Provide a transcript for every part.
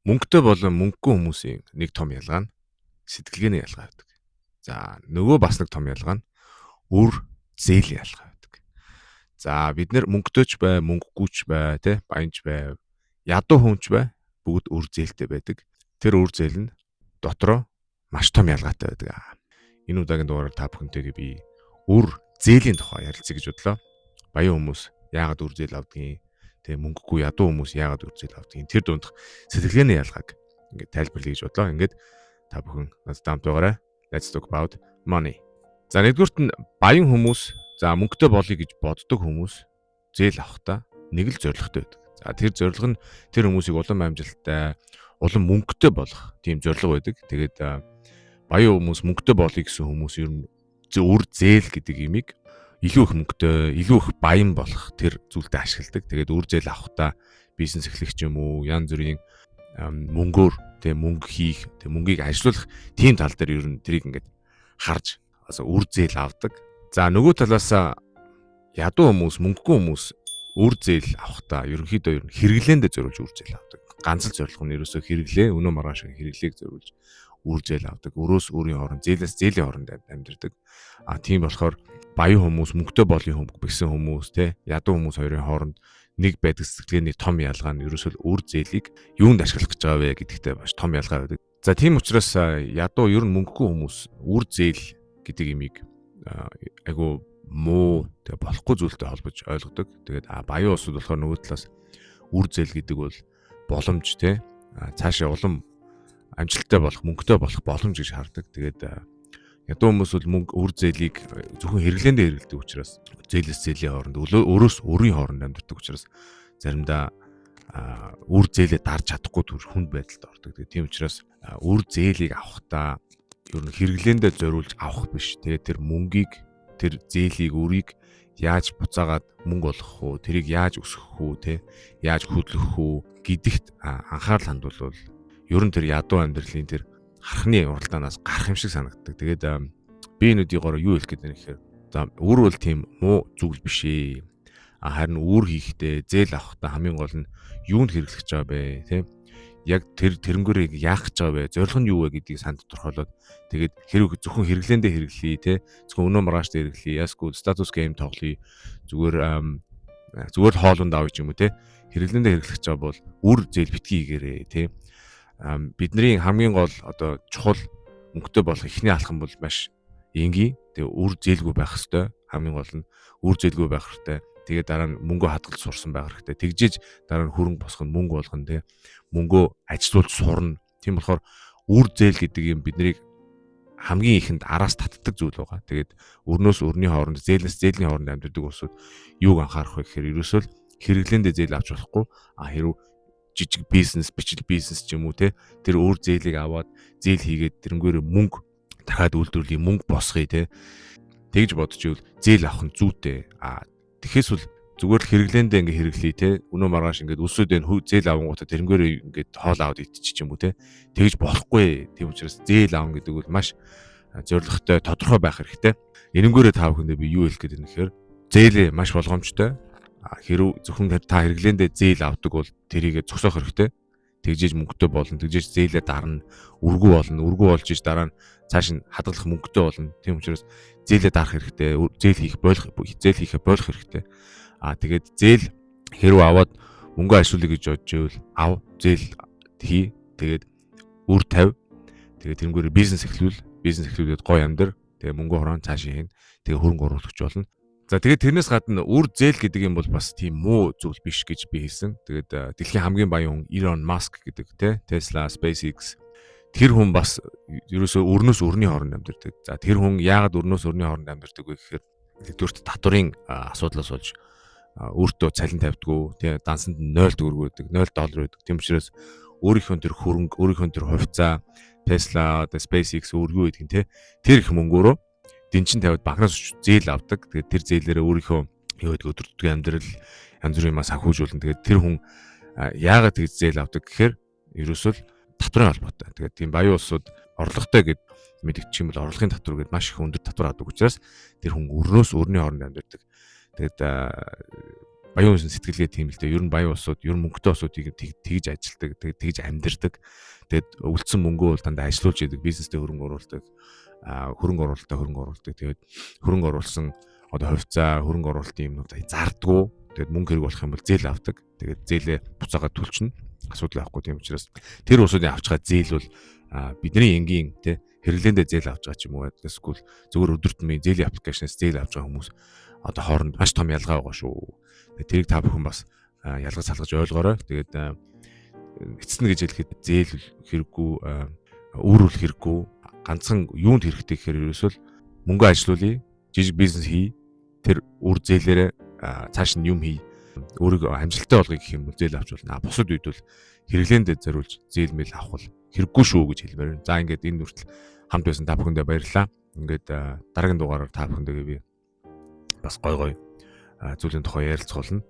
Мөнгөтэй болон мөнгөгүй хүмүүсийн нэг том ялгаа нь сэтгэлгээний ялгаа байдаг. За, нөгөө бас нэг том ялгаа нь үр зээлийн ялгаа байдаг. За, бид нэр мөнгөтэй ч бай, мөнгөгүй ч бай, тэ, баянч бай, ядуу хүн ч бай, бүгд үр зээлтэй байдаг. Тэр үр зээл нь дотроо маш том ялгаатай байдаг. Энэ удаагийн дугаараар та бүхэнтэйгээ би үр зээлийн тухай ярилцъя гэж бодлоо. Баян хүмүүс яагаад үр зээл авдгийг, тэ, мөнгөгүй ядуу хүмүүс яагаад үр зээл авдгийг, тэр дундах сэтгэлгээний ялгааг ингээд тайлбарлая гэж бодлоо. Ингээд та бүхэн надтай хамт байгаарай. Let's talk about money. За, нэгдүгээрт нь баян хүмүүс, за, мөнгөтэй болъё гэж боддог хүмүүс зээл авахдаа нэг л зорилготой байдаг. За, тэр зорилго нь тэр хүмүүсийг улам амжилттай, улам мөнгөтэй болох тийм зорилго байдаг. Тэгээд баян хүмүүс, мөнгөтэй болъё гэсэн хүмүүс ер нь үр зээл гэдэг юмыг илүү их мөнгөтэй, илүү их баян болох тэр зүйлдээ ашигладаг. Тэгээд үр зээл авахдаа бизнес эхлэх ч юм уу, янз бүрийн мөнгөөр, тэг, мөнгө хийх, тэг, мөнгийг ажилуулах тийм тал дээр ер нь тэрийг ингээд харж бас үр зээл авдаг. За, нөгөө талаас ядуу хүмүүс, мөнгөгүй хүмүүс үр зээл авахдаа ерөнхийдөө ер нь хэрэглээндээ зориулж үр зээл авдаг. Ганц л зорилго нь ерөөсөө хэрэглээ, өнөө маргааш хэрэглээг зориулж үр зээл авдаг. Өрөөс өрийн хооронд, зээлээс зээлийн хооронд амьдардаг. А тийм болохоор баян хүмүүс, мөнгөтэй болъё гэсэн хүмүүс, те, ядуу хүмүүс хоёрын хооронд нэг байдаг сэтгэлгээний том ялгаа нь ерөөсөө үр зээлийг юунд ашиглах гэж байгаа вэ гэдэгтээ маш том ялгаа байдаг. За, тийм учраас ядуу, ер нь мөнгөгүй хүмүүс үр зээл гэдэг юмыг айгу муу, тэгээ болохгүй зүйлтэй холбож ойлгодог. Тэгээд баян улсууд болохоор нөгөө талаас үр зээл гэдэг бол боломж, те, цаашаа улам амжилттай болох, мөнгөтэй болох боломж гэж хардаг. Тэгээд ядуу хүмүүс бол мөнгө, үр зээлийг зөвхөн хэрэглээндээ хэрэглэдэг учраас зээлээс зээлийн хооронд, өрөөс өрийн хооронд амьдардаг учраас заримдаа үр зээлээ дарж чадахгүй төр хүнд байдалд ордог. Тэгээд тийм учраас үр зээлийг авахдаа ер нь хэрэглээндээ зориулж авах биш. Тэгээд тэр мөнгийг, тэр зээлийг, үрийг яаж буцаагаад мөнгө болгох уу, тэрийг яаж өсгөх үү, те, яаж хөдлөх үү гэдэгт анхаарал хандуулвал ер нь тэр ядуу амьдралын тэр хархны уралдаанаас гарах юм шиг санагддаг. Тэгээд би энэ үдийгоор юу хэлэх гээд байна гэхээр, за, үр бол тийм муу зүйл биш ээ. А харин үр хийхдээ, зээл авахдаа хамгийн гол нь юунд хэрэглэх гэж байгаа бэ, тийм, яг тэр тэрнгүүрийг яах гэж байгаа вэ? Зорилго нь юу вэ гэдгийг сан тодорхойлоод, тэгээд хэрэг зөвхөн хэрэглээндээ хэрэглэе, те, зөвхөн өнөө маргааш дээр хэрэглэе, ясгүй status game тоглоё, зүгээр зүгээр л хоолунд авъя ч юм уу, те, хэрэглээндээ хэрэглэх гэж байгаа бол үр зээл битгий хийгээрэй, те. Бидний хамгийн гол одоо чухал мөнгөтэй болох эхний алхам бол маш энгийн. Тэгээ үр зээлгүй байх хэвээр. Хамгийн гол нь үр зээлгүй байх хэрэгтэй. Тэгээ дараа нь мөнгө хадгалж сурсан байх хэрэгтэй. Тэгжээж дараа нь хөрөнгө босгоно, мөнгө болгоно, те. Мөнгөө ажилуулж сурна. Тийм болохоор үр зээл гэдэг юм биднийг хамгийн ихэнд араас татдаг зүйл байгаа. Тэгээд өрнөөс өрний хооронд, зээлээс зээлийн хооронд амьдардаг улсууд юуг анхаарах вэ гэхээр ерөөсөө л хэрэглээндээ зээл авч болохгүй. А хэрв жижиг бизнес, бичил бизнес ч юм уу, те, тэр өөр зээлийг аваад зээл хийгээд тэрнгээрээ мөнгө дахиад үйлдвэрлэе, мөнгө босгоё, те. Тэгж бодож ивэл зээл авах нь зүйтэй. А тэгэхээс бол зүгээр л хэрэглээндээ ингээ хэрэглэе, те. Өнөө маргааш ингээд өсөөд энэ зээл авангуудаа тэрнгээрээ ингээд хоол аваад идчих юм уу, те. Тэгж болохгүй. Тийм учраас зээл авна гэдэг бол маш зорилготой, тодорхой байх хэрэгтэй. Энэнгүүрээ та бүхэндээ би юу хэлэх гээд байна гэхээр зээлээ маш болгоомжтой. Хэрв зөвхөн та хэрэглээндээ зээл авдаг бол тэрийг зогсоох хэрэгтэй. Тэгжээж мөнгөтэй болно. Тэгжээж зээлээ дарна, үргүү болно. Үргүү болж иж дараа нь цааш нь хадгалах мөнгөтэй болно. Тийм учраас зээлээ дарах хэрэгтэй. Зээл хийх болох, зээл хийхэ болох хэрэгтэй. А тэгээд зээл хэрв аваад мөнгө ашиглая гэж бодож ивэл ав, зээл хий. Тэгээд үр тавь. Тэгээд тэрнгээр бизнес эхлүүл, бизнес эхлүүлээд гоё амьдр. Тэгээ мөнгө хорон цааш хийн. Тэгээ хөрөнгө оруулагч болно. За, тэгээд тэрнээс гадна үр зээл гэдэг юм бол бас тийм муу зүйл биш гэж би хэлсэн. Тэгээд дэлхийн хамгийн баян хүн Elon Musk гэдэг, те, Tesla, SpaceX, тэр хүн бас ерөөсөө өрнөөс өрний хооронд амьдардаг. За, тэр хүн яагаад өрнөөс өрний хооронд амьдардаг вэ гэхээр нэгдүгээрт татварын асуудлаас болж өөртөө цалин тавьдаггүй, тий, дансанд 0 төгрөг байдаг, 0 доллар байдаг. Тийм учраас өөрийнхөө тэр хөрөнгө, өөрийнхөө тэр хувьцаа, Tesla, одоо SpaceX өөр юу гэдгийг, те, тэр их мөнгөөрөө дэнчин тавиад банкнаас зээл авдаг. Тэгээд тэр зээлээрээ өөрийнхөө юу гэдэг өдөр тутмын амьдрал, янз бүрийн юмаа санхүүжүүлнэ. Тэгээд тэр хүн яагаад тэгж зээл авдаг гэхээр ерөөсөө л татварын холбоотой. Тэгээд тийм баян улсууд орлоготой гэд мэдэгдчих юм бол орлогын татвар гэд маш их өндөр татвар авдаг учраас тэр хүн өрнөөс өрний хооронд амьдардаг. Тэгээд Баян улсын сэтгэлгээ тийм л дээ. Ер нь баян улсууд, ер нь мөнгөтэй улсуудыг тэгж ажилдаг, тэгж амьдардаг. Тэгээд үлдсэн мөнгөө бол дандаа ажилуулж идэг, бизнестэй хөрөнгө оруулдаг, хөрөнгө оруулалтаа хөрөнгө оруулдаг. Тэгээд хөрөнгө оруулсан одоо хувьцаа, хөрөнгө оруулалтын юмнууд зардгуу. Тэгээд мөнгө хэрэг болох юм бол зээл авдаг. Тэгээд зээлээ буцаагаад төлчихнө. Асуудал байхгүй. Тийм учраас тэр улсуудын авч байгаа зээл бол бидний энгийн тий хэрэглээндээ зээл авч байгаа ч юм уу, эсвэл зөвхөн өдөр тутмын зээлийн application аас зээл авч байгаа хүмүүс одоо хооронд маш том ялгаа байгаа шүү. Тэрийг та бүхэн бас ялгаж салгаж ойлгоорой. Тэгээд эцэст нь гэж хэлэхэд зээл хэрэггүй, үүрүүл хэрэггүй, ганцхан юунд хэрэгтэй гэхээр ерөөсөө мөнгө ажилуулъя, жижиг бизнес хий, тэр үр зээлээрээ цааш нь юм хий, өөрийгөө амжилттай болгоё гэх юм бол зээл авч болно. Бусад үед бол хэрэглээндээ зориулж зээл мэл авах бол хэрэггүй шүү гэж хэлмээр байна. За, ингээд энэ хүртэл хамт байсан та бүхэндээ баярлалаа. Ингээд дараагийн дугаараар та бүхэндээ би бас гой гой зүйлийн тухай ярилцах болно.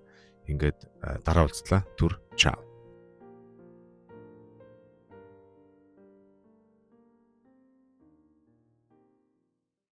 Ингээд дараа уулзлаа. Түр чао.